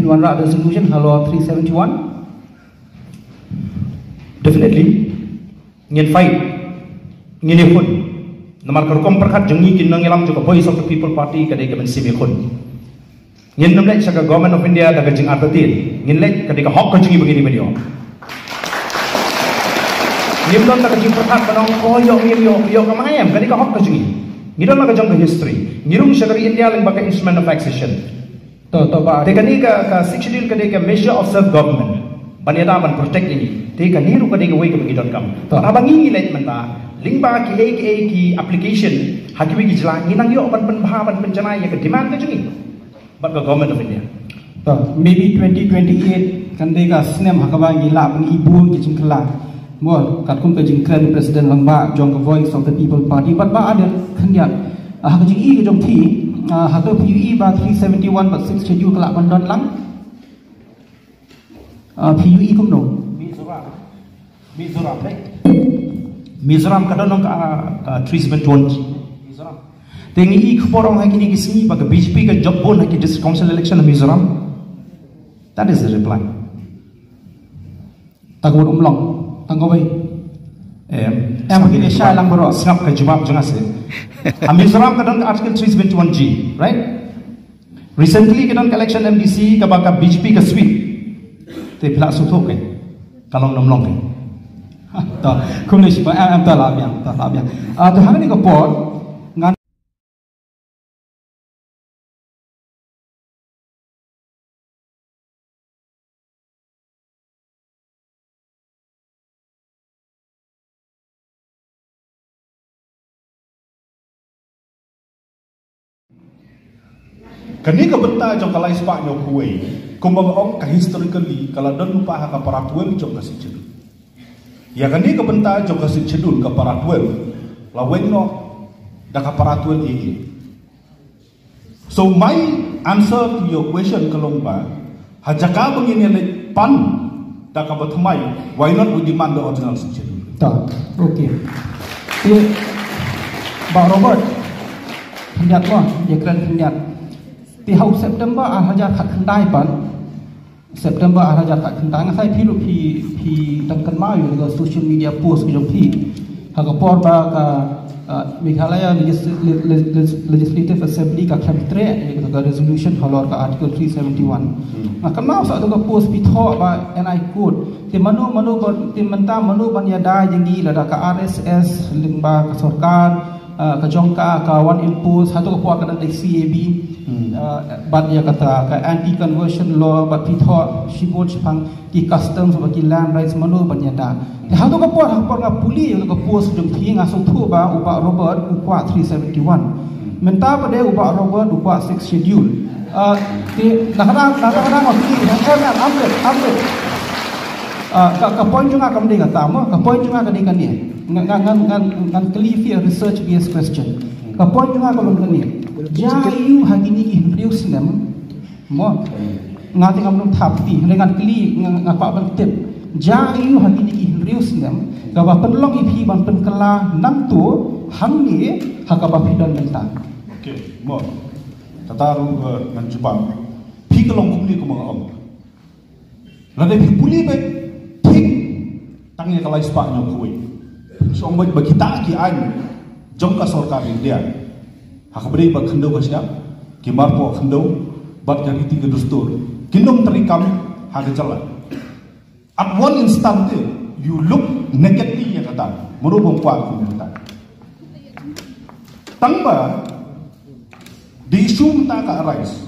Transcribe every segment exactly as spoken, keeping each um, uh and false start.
Wanrah resolution halor three seventy-one. Definitely ngin fight, ngin ïakhun. Namar ka rukom pyrkhat jong ngi ki nongïalam jong ka Voice of the People Party ka dei ka mynsiem ïakhun. Ngin nym leit sha ka Government of India da ka jingartatien. Ngin leit ka dei ka hok ka jong ngi ba ngin ïoh. Ngim don da ka jingpyrkhat ba ong, oh, ïoh, ngim ïoh, ïoh ka ma nga em, ka dei ka hok ka jong ngi. Ngi don la ka jong ka history. Ngi rung sha ka ri India lyngba ka Instrument of Accession. To, to, ba. Te kane ka, ka Sixth Schedule ka dei ka measure of self government. Ban ïada ban protect ïa ngi. Te kane ruh ka dei kawei kaba ngi donkam. To. Haba ngi ngi leit mynta lyngba kiei kiei ki application ha kiwei ki jylla, ngi nang ïoh ban pynbha ban pynjanai ïa ka demand ka jong ngi bad ka Government of India. To, maybe twenty twenty-eight kan dei ka snem ha kaba ngi lah ban ibun ki jingkylla. Mo, katkum ka jingkren President Rangbah jong ka Voice of the People Party, bad Bah Ardent khyndiat. Ah, ha ka jingïohi ka jong phi, ah, hato phi ïohi ba three seventy-one bad Sixth Schedule ka lah ban don lang? Ah, phi ïohi kumno? Mizoram. Mizoram, right? Mizoram ka don ka, ah, three seventy-one G. Mizoram. Te ngi ïohi khubor ong ha kine ki sngi ba ka B J P ka jop bun ha ki District Council election ha Mizoram. That is the reply. Tang ka wad umlong, tang kawei. Em, em, sngap ki ne shai lang baroh. Sngap ka jubab jong nga seh. Ha Mizoram ka don ka Article three seventy-one G, right? Recently ka don ka election M D C kaba ka B J P ka sweep. Te phi lah sngewthuh kein. Ka long ne ym long kein. To, kumne shi ba, em, em, to lah biang, to lah biang. Ah, to hangne ka por, ngan Kane ka bynta jong ka lai spah hynñiew phew wei, kumba nga ong ka historically, ka la don lypa ha ka para twelve jong ka Sixth Schedule. Ïa kane ka bynta jong ka Sixth Schedule, ka para twelve, la weng noh da ka para twelve A A. So my answer to your question ka long ba, ha jaka ba ngin ïaleit pan da kaba thymmai, why not we demand the original Sixth Schedule? Ta, okay. Te, Bah Robert, khyndiat mo, ïa kren khyndiat. Te ha u September ar hajar khatkhyndai pat, September ar hajar khatkhyndai, nga sngew phi ruh phi, phi dang kynmaw ïa ka social media post ka jong phi. Ha ka por ba ka, uh, Meghalaya Legis-, Le-, Le-, Le-, Legislative Assembly ka khlem treh ïa ka resolution halor ka Article three seventy-one. Hmm. Nga kynmaw sa ka post phi thoh ba, and I quote, te mano, mano ban, te mynta mano ban ïada ïa ngi lada ka R S S lyngba ka sorkar, ah, ka jong ka, ka wan impose, hato ka por ka dang dei C A B, hmm, ah, bad ïa kata ka anti conversion law, bad phi thoh shibun shaphang ki customs bad ki land rights, mano ban ïada. Te hato ka por, ha ka por nga pule ïa ka post jong phi, nga sngewthuh ba u Bah Robert u kwah three seventy-one. Mynta pat de u Bah Robert u kwah Sixth Schedule. Ah, te na ka dang, na ka dang nga pule, em, em, am rit, am rit. Ah, ka, ka point jong nga kam dei kata mo, ka point jong nga ka dei kane. Nga, nga, ngan, ngan, ngan kylli phi a research based question. Ka point jong nga ka long kane. Jia aiu ha kine ki hynriew snem mo. Nga te ngam nym thap phi, hynrei ngan kylli, nga, nga kwah ban tip. Jia aiu ha kine ki hynriew snem kaba pynlong ïa phi ban pynkylla nangto hangne ha kaba phi don mynta. Okay, mo. Kata ruh, eh, ngan jubab. Phi ka long kumne kumba nga ong. Lada phi pule beit, phi tang ïa ka lai spah hynñiew phew wei. Shu ong beit ba kita ki aiñ jong ka sorkar India, ha kaba ïadei bad khyndew ka shyiap, ki marpoh khyndew bad ka riti ka dustur, kin ym treikam ha ka jylla. At one instant te, you look nakedly ïa kata. Mano bym kwah kum ïa kata. Tangba the issue mynta ka arise.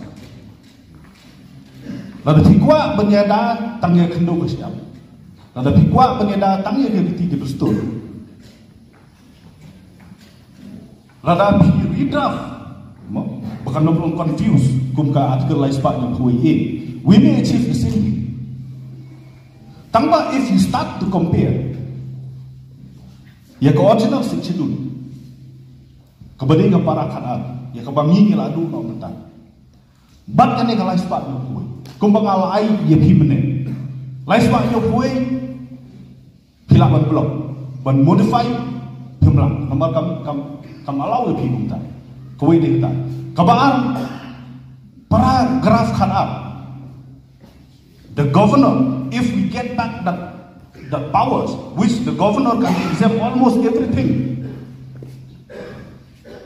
Lada phi kwah ban ïada tang ïa ka khyndew ka shyiap, lada phi kwah ban ïada tang ïa ka riti ka dustur, lada phi redraft, mo, ba kan ym long confuse kum ka Article lai spah hynñiew phew wei A, we may achieve the same thing. Tangba if you start to compare ïa ka original Sixth Schedule, kaba dei ka para khatar, ïa kaba ngi ngi la duh noh mynta, bad kane ka lai spah hynñiew phew wei, kumba nga la ai ïa phi mynne, lai spah hynñiew phew wei phi lah ban block, ban modify, phim lah. Namar kam, kam, kam allow ïa phi kumta. Kawei dei kata. Kaba ar, paragraph khatar. The governor, if we get back that, the powers, which the governor can exempt almost everything,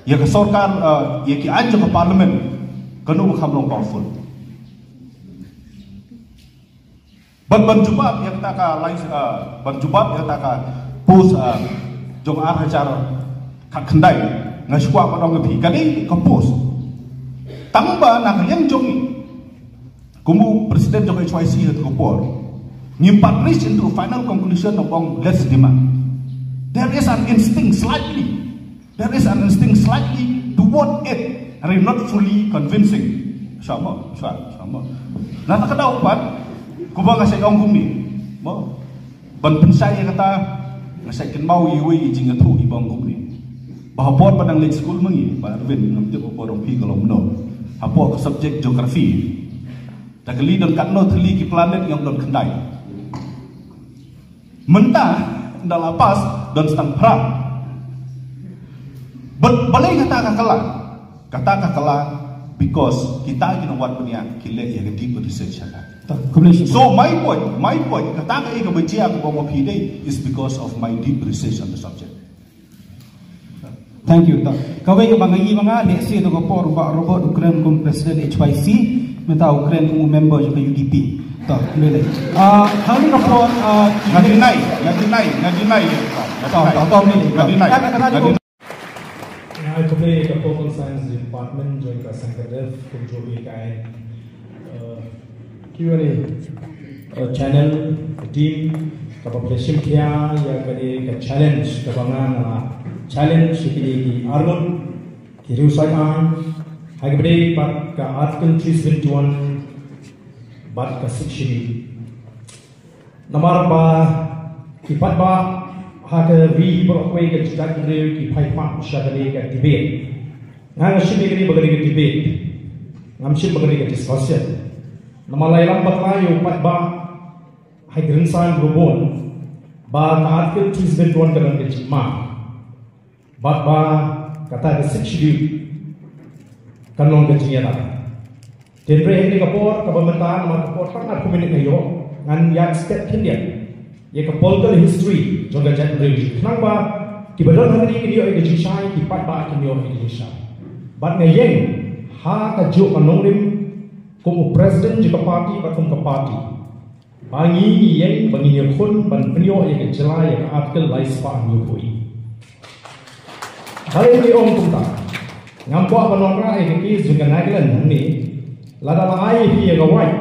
ïa ka sorkar, uh, ïa ki aiñ jong ka parliament, kano ba kham long powerful. Ban, ban jubab ïa kata ka license, uh, ban jubab ïa kata ka post, uh, jong ar hajar khatkhyndai, nga shu kwah ban ong ïa phi, ka dei ka post. Tang ba na ka liang jong ngi, kum u president jong H Y C ha kata ka por, ngim pat reach into a final conclusion of ong let's demand. There is an instinct slightly, there is an instinct slightly toward it, and not fully convincing. Sha mo, sha, sha mo. Na kata ka daw pat, kumba nga sa ong kumne, mo, ban pynshai ïa kata, nga sa kynmaw ïa iwei i jingïathuh iba ong kumne. Ba ha por ba dang leit skul ma ngi, Bah Erwin, ngam tip ha por jong phi ka long kumno, ha por ka subject geography, da kylli don katno tylli ki planet, ngi ong don khyndai. Mynta, ynda la pass, don tang phra. But balei kata ka kylla? Kata ka kylla because kita ki nongwad bniah ki leh ïa ka deep research ha ka. Ta, kumne shi. So my point, my point, kata ka ïa kaba jia kaba ong ma phi dei is because of my deep research on the subject. Thank you. Ta, kawei kaba nga ïohi ma nga, lehse ha kata ka por Bah Robert u kren kum president H Y C, mynta u kren kum u member jong ka U D P. Ta, kumne lei. Ah, ha kata ka por, ah, nga deny, nga deny, nga deny. Ta, ta, ta, kumne lei. Nga deny. Nga deny. Nga ai khublei ïa ka Political Science Department jong ka Seng Khyrdep kumjuh ïa ka, eh, Q and A, eh, channel, ka team kaba phi la shim khia ïa kane ka challenge kaba nga la challenge ïa kine ki arngut, ki riewsaiñ aiñ, ha kaba ïadei bad ka Article three seventy-one bad ka Sixth Schedule. Namar ba ki paidbah ha ka ri baroh kawei ka jaitbynriew ki phai khmat sha kane ka debate. Nga nga shim ïa kane ba kane ka debate. Ngam shim ba kane ka discussion. Namar la ïalam bad la ïa u paidbah ha ki rynsan ba bun ba ka Article three seventy-one ka don ka jingma. Bad ba kata ka Sixth Schedule kan long ka jingïada. Te hynrei ha kane ka por kaba mynta, namar ka por tang arphew minit nga ïoh, ngan ïa step khyndiat ïa ka political history jong ka jaitbynriew jong ngi. Khnang ba kiba don hangne kin ïoh ïa ka jingshai, ki paidbah kin ïoh ïa ka jingshai. Bad nga ïeng ha kajuh ka nongrim kum u president jong ka party bad kum ka party. Ba ngi ngi ïeng, ba ngin ïakhun ban pynïoh ïa ka jylla ïa ka Article laispah hynñiewphew. Balei ngi ong kumta? Ngam kwah ban wanrah ïa ka case jong ka Nagaland hangne. Lada la ai ïa phi ïa ka wait,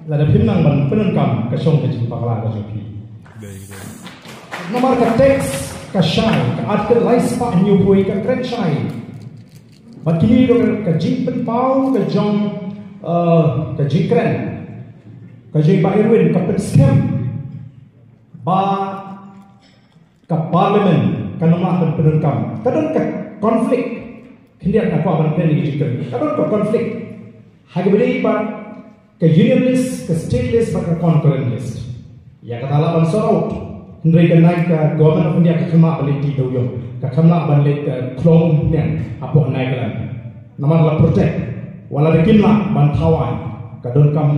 lada phim nang ban pyndonkam, ka shong ka jingpakla ka jong phi. Namar ka text ka shai, ka Article laispah hynñiewphew ka kren shai. Bad kine ruh ka jingpynpaw ka jong, eh, ka jingkren ka jong Bah Erwin ka pynskhem ba ka parliament kan ym lah ban pyndonkam. Ka don ka conflict. Khyndiat nga kwah ban kren ïa ka jingkren. Ka don ka conflict ha kaba ïadei bad ka union list, ka state list bad ka concurrent list. Ïa kata lah ban sort out. Hynrei ka nai ka Government of India ka khlem lah ban leit tih dewiong, ka khlem lah ban leit, eh, khlong umphniang hapoh Nagaland. Namar la protect. Wat la da kim lah ban thaw aiñ, ka donkam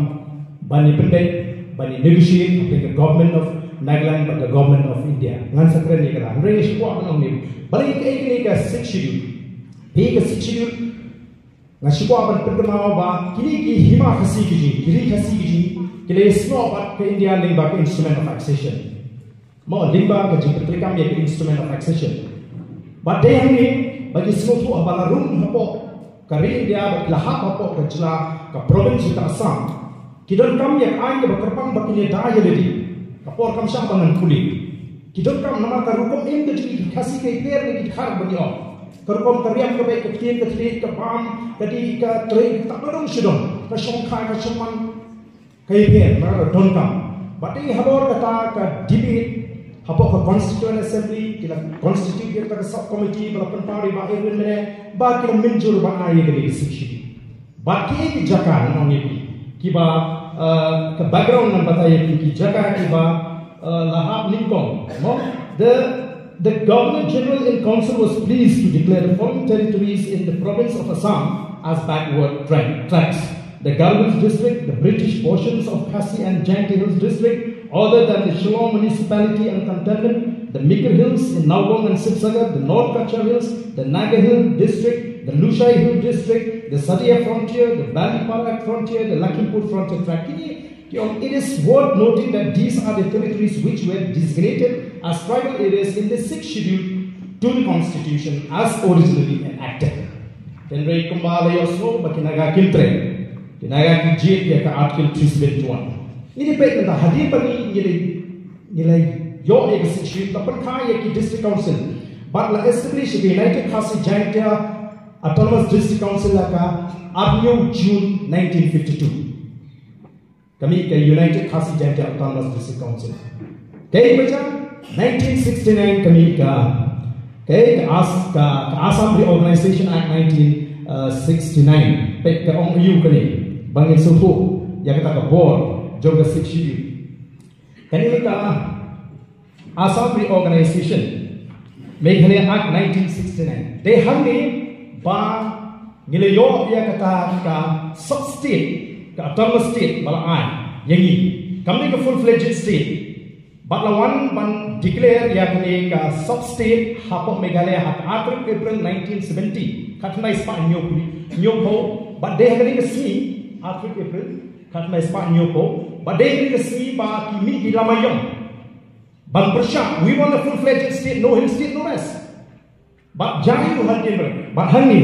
ban ïa pynbeit, ban ïa negotiate hapdeng ka Government of Nagaland bad ka Government of India. Ngan sa kren ïa kata. Hynrei nga shu kwah ban ong ne, balei kaei kane ka Sixth Schedule? Te ka Sixth Schedule, nga shu kwah ban pynkynmaw ba kine ki hima Khasi ki jong ngi, ki ri Khasi ki jong ngi, ki la ïasnoh bad ka India lyngba ka Instrument of Accession. Mo, lyngba ka jingpyntreikam ïa ka Instrument of Accession. Bad dei hangne ba ngi sngewthuh haba la rung hapoh ka ri India bad ki la hap hapoh ka jylla, ka province jong ka Assam. Ki donkam ïa ka aiñ kaba kyrpang ba kin ïada ïa lade. Ka por kam shah ba ngan pule. Ki donkam namar ka rukom im ka jong ki Khasi ka ïapher na ki dkhar ba ngi ong. Ka rukom ka riam ka beit, ka ktien ka thylliej, ka bam ka dih, ka trei, ka tap, ka dong sha dong, ka shongkha ka shongman, ka ïapher, namar ka donkam. Bad dei halor kata ka debate hapoh ka Constituent Assembly, ki la constitute ïa ka sub committee ba la pynpaw da i Bah Erwin mynne, ba ki la mynjur ban ai ïa ka dei ka Sixth Schedule. Bad kiei ki jaka, ngan ong ïa phi, kiba, eh, ka background ngan batai ïa phi, ki jaka kiba, eh, la hap nyngkong. Mo, the, the Governor General in Council was pleased to declare the following territories in the province of Assam as backward tra-, tracts. the Garo Hills District, the British portions of Khasi and Jaintia Hills District, other than the Shillong Municipality and Cantonment, the Mikir Hills in Nowgong and Sibsagar, the North Cachar Hills, the Naga Hill District, the Lushai Hill District, the Sadia Frontier, the Balipara Frontier, the Lakhimpur Frontier Tract. Ki ong, it is worth noting that these are the territories which were designated as tribal areas in the sixth schedule to the constitution as originally enacted. Hynrei kumba la ïohsngew ba ki Naga kim treh, ki Naga ki jied ïa ka Article three seventy-one. Ngi dei peit mynta hadien ba ngi ngi la ngi la ïoh ïa ka sixth schedule, la pynkha ïa ki district council bad la establish ïa ka United Khasi Jaintia Autonomous District Council ha ka arphew June nineteen fifty-two. Ka mih ka United Khasi Jaintia Autonomous District Council. Kaei ba jia? Nineteen sixty-nine ka mih ka, kaei, ka As-, ka, ka Assam Reorganization Act nineteen sixty-nine. Peit ka ong aiu kane, ba ngin sngewthuh ïa kata ka bor jong ka sixth schedule. Kane ka Assam Reorganization Meghalaya Act nineteen sixty-nine. Dei hangne ba ngi la ïoh ïa kata ka sub state, ka autonomous state ba la ai ïa ngi. Kam dei ka full fledged state. Bad la wan ban declare ïa kane ka sub state hapoh Meghalaya ha ka arphew April nineteen seventy. Khatkhyndai spah hynñiew, hynñiewphew. Bad dei ha kane ka sngi, arphew April, khatkhyndai spah hynñiewphew. Bad dei ha kane ka sngi ba ki mih ki lama ïong ban pyrshah, we want a full fledged state, no hill state, no rest. Bad jia ïa u hadien ba, bad hangne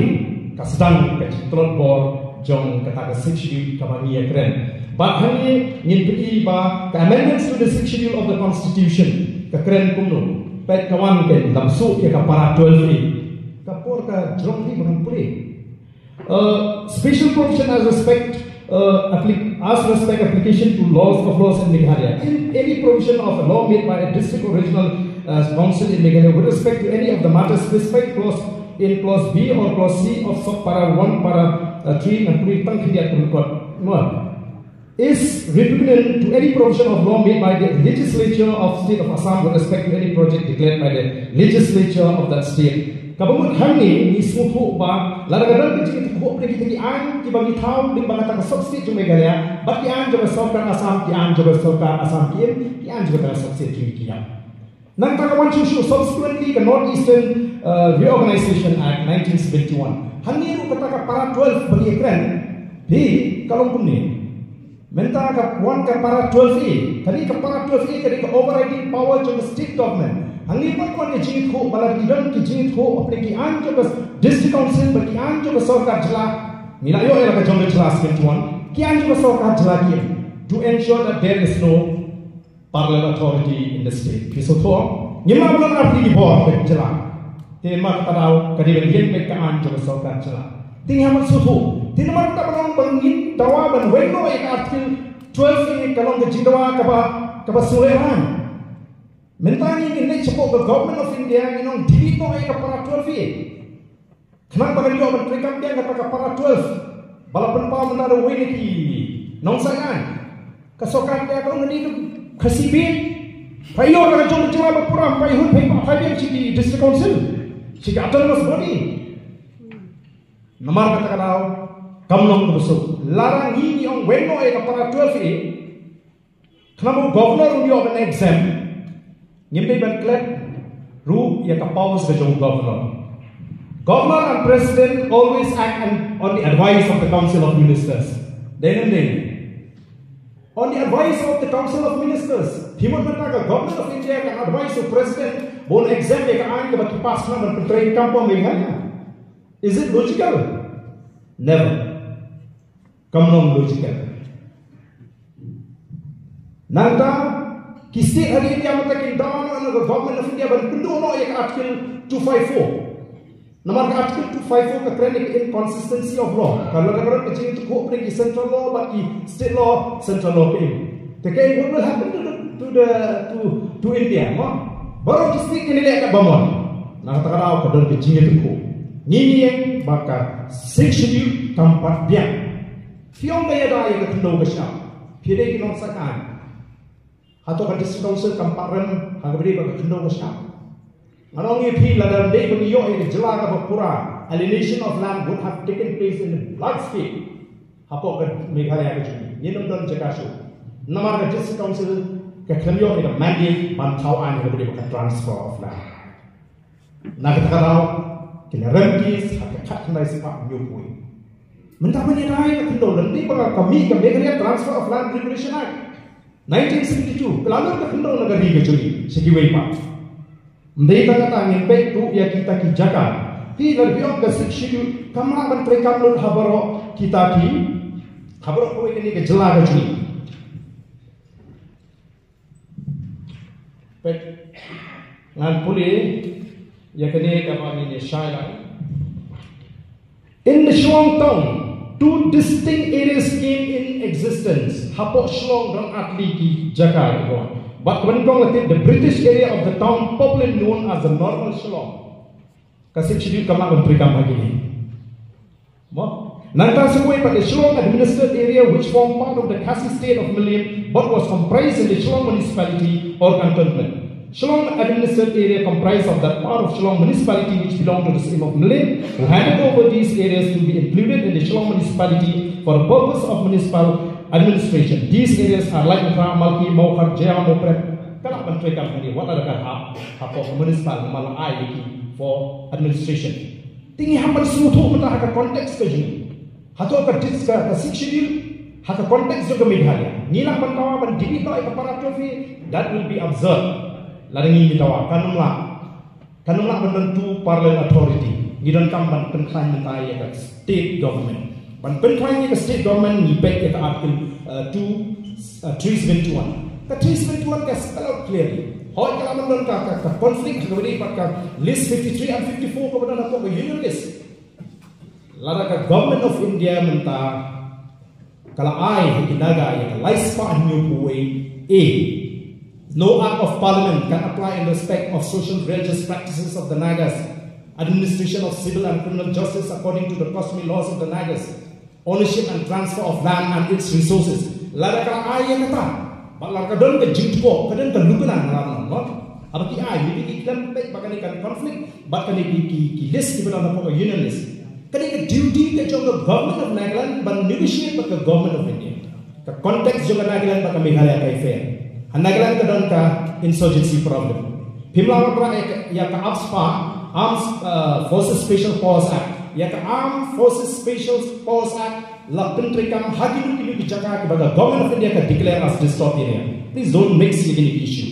ka sdang ka jingtlot bor jong kata ka sixth schedule kaba ngi ïakren. Bad hangne ngin pyni ba ka amendments to the sixth schedule of the constitution ka kren kumno. Peit ka wan, ka la buh ïa ka para twelve A. Ka por ka jrong hi ba ngam pule. Uh, special provision as respect, uh, applic-, as respect application to laws of laws in Meghalaya. In any provision of a law made by a district or regional, uh, council in Meghalaya with respect to any of the matters specified clause in clause B or clause C of sub para one, para, uh, three, and three, tang khyndiat ka record. One. Is repugnant to any provision of law made by the legislature of state of Assam with respect to any project declared by the legislature of that state. Kaba mut hangne ngi sngewthuh ba lada ka don ka jingïathuhkhruh hapdeng kita ki aiñ kiba ngi thaw lyngba ba kata ka sub state jong Meghalaya bad ki aiñ jong ka sorkar Assam, ki aiñ jong ka sorkar Assam ki im, ki aiñ jong kata ka sub state jong ngi ki ïap. Nangta ka wan shuh shuh, subsequently ka North Eastern, uh, Reorganization Act nineteen seventy-one. Hangne ruh kata ka para twelve ba ngi ïakren, phi, ka long kumne. Mynta ka wan ka para twelve A, kane ka para twelve A ka dei ka overriding power jong ka state government. Hangne pat ka wan ka jingïathuhkhruh, ba lada ki don ki jingïathuhkhruh hapdeng ki aiñ jong ka district council bad ki aiñ jong ka sorkar jylla. Ngi la ïoh ïa la ka jong ka jylla seventy-one, ki aiñ jong ka sorkar jylla ki im, to ensure that there is no parallel authority in the state. Phi sngewthuh? Ngim lah ban artylli ki bor ha ka jylla. Te namar kata daw ka dei ban ïeng beit ka aiñ jong ka sorkar jylla. Te ngi hap ban sngewthuh. Te namar kata ban ong ba ngin dawa ban weng noh ïa ka Article twelve A, ka long ka jingdawa kaba, kaba sngewlehrain. Mynta ngi, ngin leit shapoh ka Government of India, ngin ong delete noh ïa ka para twelve A. Khnang ba kan ïoh ban treikam biang kata ka para twelve ba la pynpaw mynta da uwei na ki nongshai aiñ. Ka sorkar ka ong kane ka Khasi Biang. Phai ïoh na ka jong ka jylla ba pura, phai hun, phai, phai biang sha ki district council, sha ki autonomous body. Namar kata ka daw kam long kaba suk. Lada ngi, ngi ong weng noh ïa ka para twelve A, khnang ba u governor un ïoh ban exempt, ngim dei ban klet ruh ïa ka powers ka jong u governor. Governor and president always act on, on the advice of the council of ministers. Dei ne ym dei? On the advice of the council of ministers. Phi mut mynta ka Government of India kan advise u president ba un exempt ïa ka aiñ kaba ki pass khnang ban pyntrei kam pong ïa ka aiñ? Is it logical? Never. Kam long logical. Nangta ki state ha ri India mynta kin dawa noh na ka Government of India ban pynduh noh ïa ka Article two five four. Namar ka Article two five four ka kren ïa ka inconsistency of law. Ka la ka ron ka jingïathuhkhruh hapdeng ki central law bad ki state law, central law ka im. Te kaei, what will happen to the, to the, to, to India, mo? Baroh ki state kin leh katba mon. Na kata ka daw ka don ka jingïathuhkhruh. Ngi, ngi ïeng ba ka Sixth Schedule kam pat biang. Phi ong ka ïada ïa ka khyndew ka shyiap. Phi dei ki nongshai aiñ. Hato ka District Council kam pat rem ha kaba ïadei bad ka khyndew ka shyiap? Ngan ong ïa phi, lada ym dei ba ngi ïoh ïa ka jylla kaba pura, alienation of land would have taken place in a large scale. Hapoh ka Meghalaya ka jong ngi, ngin ym don jaka shuh. Namar ka District Council ka khlem ïoh ïa ka mandate ban thaw aiñ ha kaba ïadei bad ka transfer of land. Na kata ka daw ki la rem case ha ka khatkhyndai spah hynñiewphew. Mynta ban ïada ïa ka khyndew lynti ba ka mih ka Meghalaya Transfer of Land Regulation Act nineteen seventy-two, ka la lut ka khyndew na ka ri ka jong ngi sha kiwei pat. Ym dei tang kata, ngin peit ruh ïa kita ki jaka. Phi, lada phi ong ka Sixth Schedule kam lah ban treikam lut ha baroh kita ki, ha baroh kawei kane ka jylla ka jong ngi. Peit, ngan pule ïa kane kaba ngin ïa shai lang. In the Shillong town, two distinct areas came in existence. Hapoh Shillong don ar tylli ki jaka, bad kaba nyngkong la tip, the British area of the town, popularly known as the Normal Shillong. Ka Sixth Schedule kam lah ban treikam ha kine. Mo? Nangta sa kawei pat, the Shillong administered area, which formed part of the Khasi state of Mylliem but was comprised in the Shillong municipality or cantonment. Shillong administered area comprised of that part of Shillong municipality which belonged to the Syiem of Mylliem, who handed over these areas to be included in the Shillong municipality for the purpose of municipal administration. These areas are Laitumkhrah, Malki, Mawkhar, Jaiaw, Mawprep. Ka lah ban treikam hangne, wat la da ka hap hapoh municipal, namar la ai ïa ki for administration. Te ngi hap ban sngewthuh mynta ha ka context ka jong ngi. Hato ka dis-, ka, ka Sixth Schedule ha ka context jong ka Meghalaya, ngi lah ban dawa ban delete noh ïa ka para twelve A? That will be absurd. Lada ngi ngi dawa, kan ym lah. Kan ym lah ban don two parallel authority. Ngi donkam ban pynkhlaiñ mynta ïa ka state government. Ban pynkhlaiñ ïa ka state government, ngi peit ïa ka Article, uh, two, uh, three seventy-one. Ka three seventy-one ka spell out clearly. Hooid, ka lah ban don ka, ka, ka conflict kaba ïadei bad ka list fifty-three and fifty-four kaba don hapoh ka Union List. Lada ka Government of India mynta ka la ai ha ki Naga ïa ka lai spah hynñiewphew wei A, no Act of Parliament can apply in respect of social religious practices of the Nagas. Administration of civil and criminal justice according to the customary laws of the Nagas. Ownership and transfer of land and its resources. Lada ka la ai ïa kata, bad lada ka don ka jingtbok, ka don ka lukna na lade, no? Haba ki ai, maybe ki khlem peit ba kane kan conflict bad kane ki, ki, ki list kiba don hapoh ka Union List. Kane ka duty ka jong ka Government of Nagaland ban negotiate bad ka Government of India. Ka context jong ka Nagaland bad ka Meghalaya ka fair. Ha Nagaland ka don ka insurgency problem. Phim lah ban rah ïa ka, ïa ka AFSPA, Armed, uh, Forces Special Powers Act. Ïa ka Armed Forces Special Powers Act la pyntreikam ha kino kino ki jaka kiba ka Government of India ka declare as disturbed area. Please don't mix ïa kine ki issue.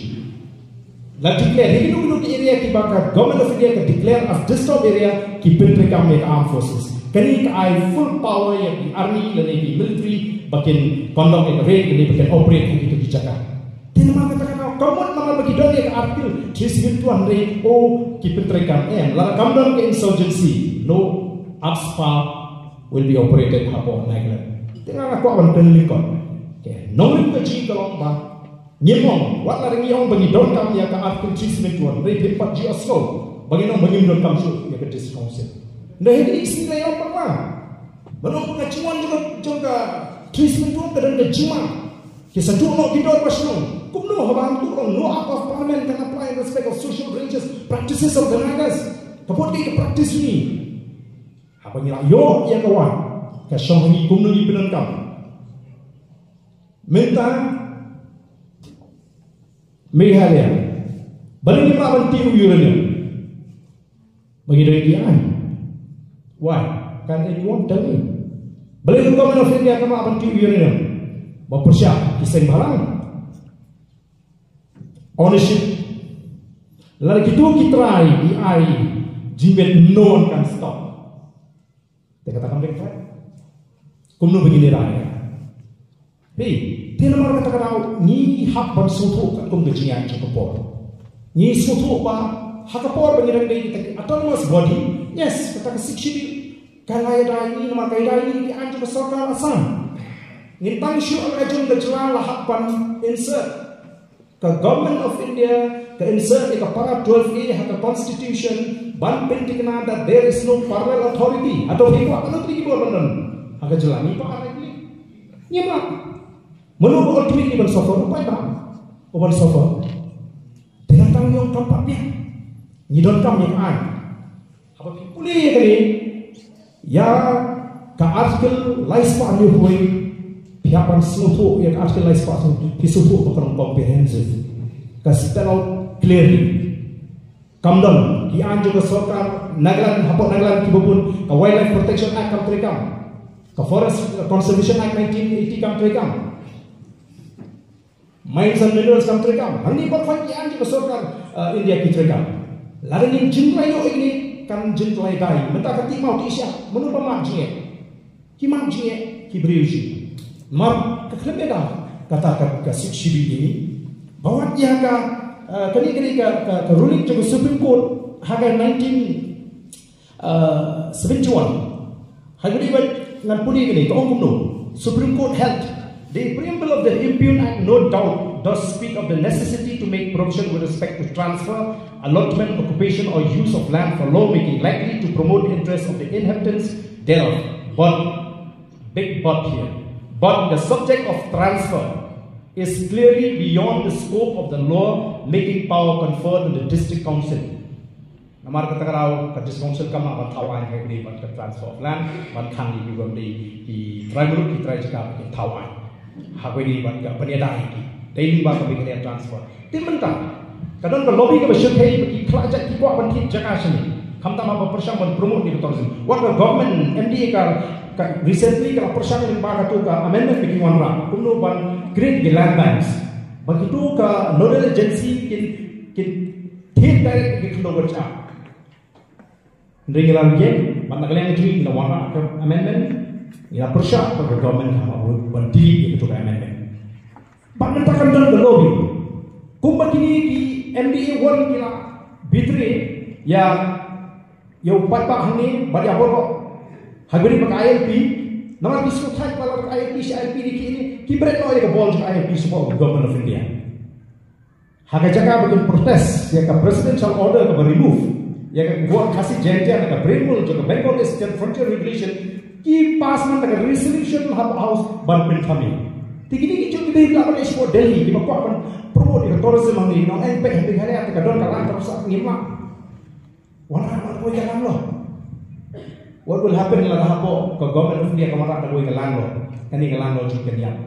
La declare, ha kino kino ki area kiba ka Government of India ka declare as disturbed area, ki pyntreikam ïa ka Armed Forces. Kane ka ai full power ïa ki army lane ki military ba kin conduct ïa ka raid lane ba kin operate ha kito ki jaka. Te namar kata ka daw, ka mut namar ba ki don ïa ka Article three seventy-one, hynrei, oh, ki pyntreikam. Em, lada kam don ka insurgency, no AFSPA will be operated hapoh Nagaland. Te nga kwah ban pynlyngkot. Okay, nongrim ka jong ngi ka long ba ngim ong, wat la ngi ong ba ngi donkam ïa ka Article three seventy-one, hynrei phim pat ju ïohsngew ba ngin ong ba ngim donkam shuh ïa ka District Council. Hynrei ha kine ki sngi la ïa ong pat ma, ban ong ba ka jingwan jong ka, jong ka three seventy-one ka don ka jingma. Ki sa duh noh ki dorbar shnong. Kumno haba hangto ka ong no Act of Parliament can apply in respect of social religious practices of the Nagas? Ka mut kaei ka practice jong ngi? Haba ngi la ïoh ïa ka wad, ka shong ha ngi kumno ngin pyndonkam. Mynta Meghalaya, balei ngim lah ban tih u uranium? Ba ngi dei ki aiñ. Why? Can't anyone tell me? Balei ka Government of India kam lah ban tih u uranium? Ba pyrshah ki seng bhalang. Ownership. Lada kito ki trai ki ai jingmut, no one can stop. Te kata kam dei ka. Kumno ba ngin ïa rai? Hei, te namar kata ka daw ngi hap ban sngewthuh katkum ka jingïaid jong ka por. Ngi sngewthuh ba ha ka por ba ngi dang dei kita ki autonomous body, yes, kata ka Sixth Schedule ka la ïada ïa ngi namar ka ïada ïa ngi ki aiñ jong ka sorkar Assam. Ngin tang shuh la ka jong ka jylla la hap ban insert. Ka Government of India ka insert ïa ka para twelve A ha ka Constitution ban pynthikna that there is no parallel authority. Hato phi kwah kano tylli ki bor ban don ha ka jylla? Ngi kwah ha ka jylla. Ngim lah. Mano ba ultimately ban suffer? U paidbah u ban suffer. Te nangta ngi ong kam pat biang. Ngi donkam ïa ka aiñ. Haba phi pule ïa kane, ïa Ka article lai spah hynñiew phew wei, phi hap ban sngewthuh ïa ka article lai spah hynñiew phew wei, phi sngewthuh ba ka long comprehensive. Ka spell out clearly. Kam don ki aiñ jong ka sorkar Nagaland, hapoh Nagaland kiba bun, ka Wildlife Protection Act kam treikam, ka Forest Conservation Act nineteen eighty kam treikam, Mines and Minerals kam treikam. Hangne baroh ki aiñ jong ka sorkar, uh, India ki treikam. Lada ngin jin la ïoh ïa kine, kan jin la ïa dei. Mynta ka tip maw, tip sha, mano ba mad jingeh? Ki mad jingeh ki briew jong ngi. Namar ka khlem ïada kata ka, ka Sixth Schedule ïa ngi. Ba wat ïa ka, eh, kane, kane ka, ka, ka ruling jong ka Supreme Court ha ka nineteen, eh, seventy-one. Ha kane ba ngan pule kane, ka ong kumno. Supreme Court held, the preamble of the Impugned Act no doubt does speak of the necessity to make provision with respect to transfer, allotment, occupation or use of land for lawmaking likely to promote the interests of the inhabitants thereof. But, big but here, but the subject of transfer is clearly beyond the scope of the law making power conferred on the District Council. Namar kata ka daw ka District Council kam lah ban thaw aiñ ha kane bad ka transfer of land, ban khang ïa ki bym dei ki trai muluk, ki trai jaka, ban thaw aiñ ha kane bad ka ban ïada ïa ki. Dei lyngba ka Meghalaya Transfer. Te mynta ka don ka lobby kaba shyrkhei ba ki khlad jait, ki kwah ban thied jaka shane. Khamtam haba pyrshang ban promote ïa ka tourism. Wat ka government M D A ka, ka recently ka la pyrshang lyngba katu ka amendment ba ki wanrah, kumno ban create ki land banks. Ba kitu ka nodal agency kin, kin thied direct ïa ki khyndew kyrshah. Hynrei ngi la ïeng, bad na ka liang jong ngi ngi la wanrah ka amendment, ngi la pyrshah ba ka government ka hap ban delete ïa katu ka amendment. Bad mynta kan don ka lobby. Kumba kine ki M D A one ki la betray ïa, ïa u paidbah hangne bad ïa baroh ha kane ba ka I L P. Namar ki sngewthuh ba lada ka I L P sha I L P ne ki ne, ki bret noh ïa ka bol jong ka I L P shapoh ka Government of India. Ha ka jaka ba kin protest ïa ka presidential order kaba remove ïa ka Khasi Jaintia na ka brain mold jong ka Bengal Eastern Frontier Regulation, ki pass man ka resolution ha House ban pynthame. Te kine ki jong ki dei ba la ban ïashim Delhi, kiba kwah ban promote ïa ka tourism hangne, nongeng peit ha Meghalaya, te ka don ka land ka rusak, ngim lah. Wanrah, wanrah kawei ka land law. What will happen lada hapoh ka Government of India ka wanrah kawei ka land law? Kane ka land law jong ngi kan ïap.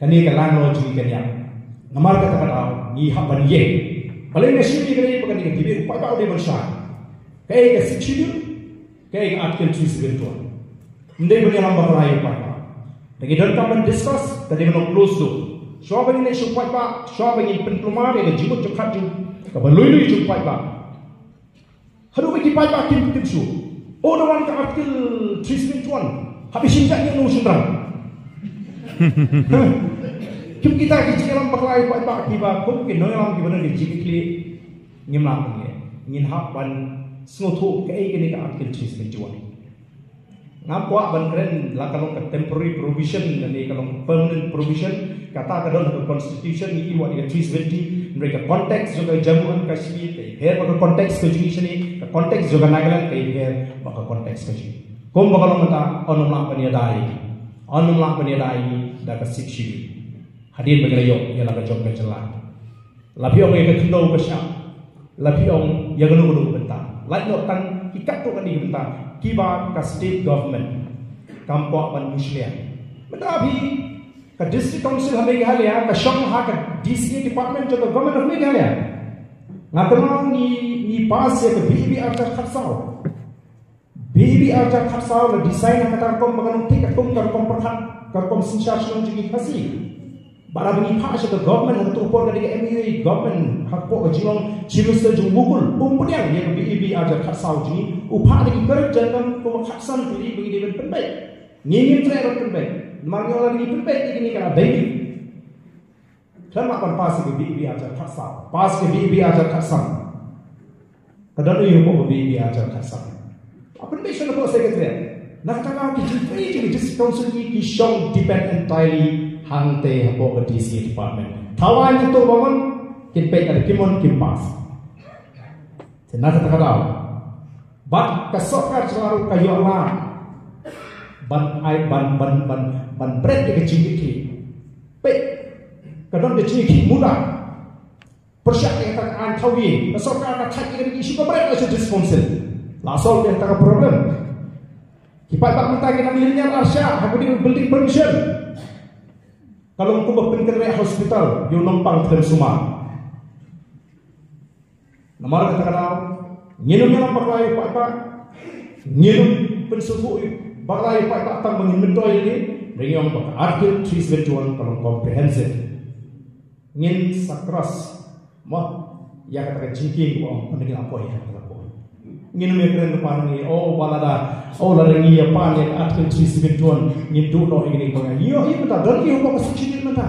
Kane ka land law jong ngi kan ïap. Namar kata ka daw ngi hap ban ïeng. Balei nga shim ïa kane? Ba kane ka debate u paidbah u dei ban shai. Kaei ka Sixth Schedule, kaei ka Article three seven one. Ym dei ban ïalam bakla ïa u paidbah. Te ngi donkam ban discuss, te dei ban long closed door. Shuwa ba ngin leit sha u paidbah, shuwa ba ngin pynkulmar ïa ka jingmut jingpyrkhat jong, kaba lui lui jong u paidbah. Haduh ba ki paidbah kim, kim shu. Oh, da wan ka Article three seven one. Hap ïashim jait ïa uno u shynrang. Kim kita ki jingïalam bakla ïa u paidbah kiba kum ki nongïalam kiba don ki jingkitkhlieh. Ngim lah ban leh. Ngin hap ban sngewthuh kaei kane ka Article three seven one. Ngam kwah ban kren la ka long ka temporary provision ne ka long permanent provision. Kata ka don ha ka constitution, ngi ïohi wat ïa ka three seventy, hynrei ka context jong ka Jammu and Kashmir ka ïapher bad ka context ka jong ngi shane, ka context jong ka Nagaland ka ïapher bad ka context ka jong ngi. Kumba ka long mynta, yn ym lah ban ïada ïa ngi. Yn ym lah ban ïada ïa ngi da ka Sixth Schedule. Hadien ba ngi la ïoh ïa la ka jong ka jylla. La phi ong ïa ka khyndew ka shyiap, la phi ong ïa kano kano ka bynta. Lait noh tang ki katto katne ki bynta kiba ka state government kam kwah ban mushlia. Mynta phi, ka District Council ha Meghalaya ka shong ha ka D C A department jong ka Government of Meghalaya. Nga kynmaw ngi, ngi pass ïa ka B A B arhajar khatsaw. B A B arhajar khatsaw la design ha kata ka rukom ba kan long thik katkum ka rukom pyrkhat, ka rukom synshar shnong jong ngi Khasi. Bad haba ngi phah sha ka government ha kato ka por, ka dei ka M U A government, hapoh ka jinglong Chief Minister jong u Mukul, um pdiang ïa ka B A B arhajar khatsaw jong ngi, u phah da ki kyrjang kam kumba khatsan tylli ba ngi dei ban pynbeit. Ngi ngim treh ban pynbeit. Namar ngi ong lada ngi pynbeit ïa kine ka la dei. Khlem lah ban pass ïa ka B A B arhajar khatsaw. Pass ïa ka B A B arhajar khatsan. Ka don aïu hapoh ka B A B arhajar khatsan? Hap pynbeit sha ka Secretariat. Na kata ka daw ki jingtrei jong ki District Council ki, ki shong depend entirely hangtei hapoh ka D C A department. Thaw aiñ ïa to ba mon, kin peit, lada kim mon kim pass. Te na kata ka daw, bad ka sorkar jylla ruh ka ïoh lad ban ai, ban, ban, ban, ban bret ïa ka jingkitkhlieh. Peit, ka don ka jingkitkhlieh muda. Pyrshah ïa kata ka aiñ thaw ïing, ka sorkar ka thait ïa kata ka issue, ka bret ïa ka District Council. La solve ïa kata ka problem. Ki paidbah mynta ki nang lynñiar arshah ha kane ka building permission. Ka long kumba pynkynriah hospital ïa u nongpang khlem sumar. Namar kata ka daw ngin ym ïalam bakla ïa u paidbah, ngin ym pynsngewthuh bakla ïa u paidbah tang ba ngin myntoi ïa ki. Ngi ong ba ka Article three seven one ka long comprehensive. Ngin sa cross mo ïa kata ka jingkieng ba ong ngin ïa poi ha kata ka por. Ngin ym ïakren lypa ngi, oh ba lada, oh lada ngi ïa pan ïa ka Article three seven one ngin duh noh ïa kine ki ba ngi ïoh ïa mynta don ïa ka Sixth Schedule mynta.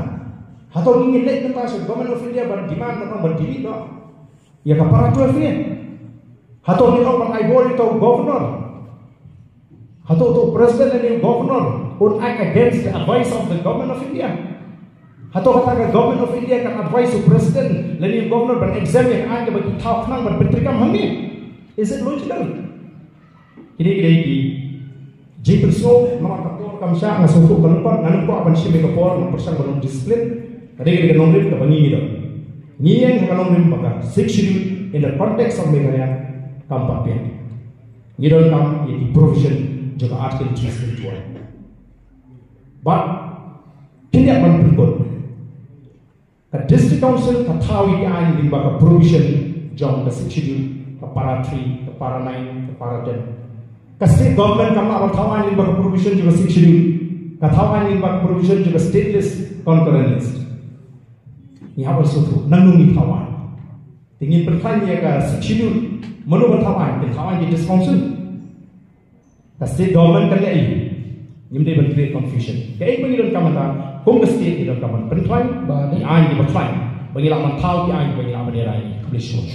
Hato ngi ngin leit mynta sha Government of India ban demand noh ban delete noh ïa ka para twelve ngi? Hato ngi ong ban ai bor ïa u Governor? Hato u President lane u Governor un act against the advice of the Government of India? Hato kata ka Government of India kan advise u President lane u Governor ban exempt ïa ka aiñ kaba ki thaw khnang ban pyntreikam hangne? Is it logical? Kine ki dei ki jingpynsngew namar ka por kam shah, nga sngewthuh ka lyngkot, nga nym kwah ban shim ïa ka por, nga pyrshang ban long discipline. Ka dei ka nongrim kaba ngi ngi don. Ngi ïeng ha ka nongrim ba ka Sixth Schedule in the context of Meghalaya kam pat biang. Ngi donkam ïa ki provision jong ka Article three seven one. Bad khyndiat ban pynkut, ka District Council ka thaw ïa ki aiñ lyngba ka provision jong ka Sixth Schedule, ka para three, ka para nine, ka para ten. Ka State Government kam lah ban thaw aiñ lyngba ka provision jong ka Sixth Schedule. Ka thaw aiñ lyngba ka provision jong ka State List, Concurrent List. Ngi hap ban sngewthuh naduh ngi thaw aiñ. Te ngin pynkhlaiñ ïa ka Sixth Schedule, mano ban thaw aiñ? Kin thaw aiñ ki District Council? Ka State Government kan leh aiu? Ngim dei ban create confusion. Kaei ba ngi donkam mynta, kum ka State ngi donkam ban pynkhlaiñ ki aiñ kiba khlaiñ ba ngi lah ban thaw ki aiñ ba ngi lah ban ïa rai. Khublei shibun.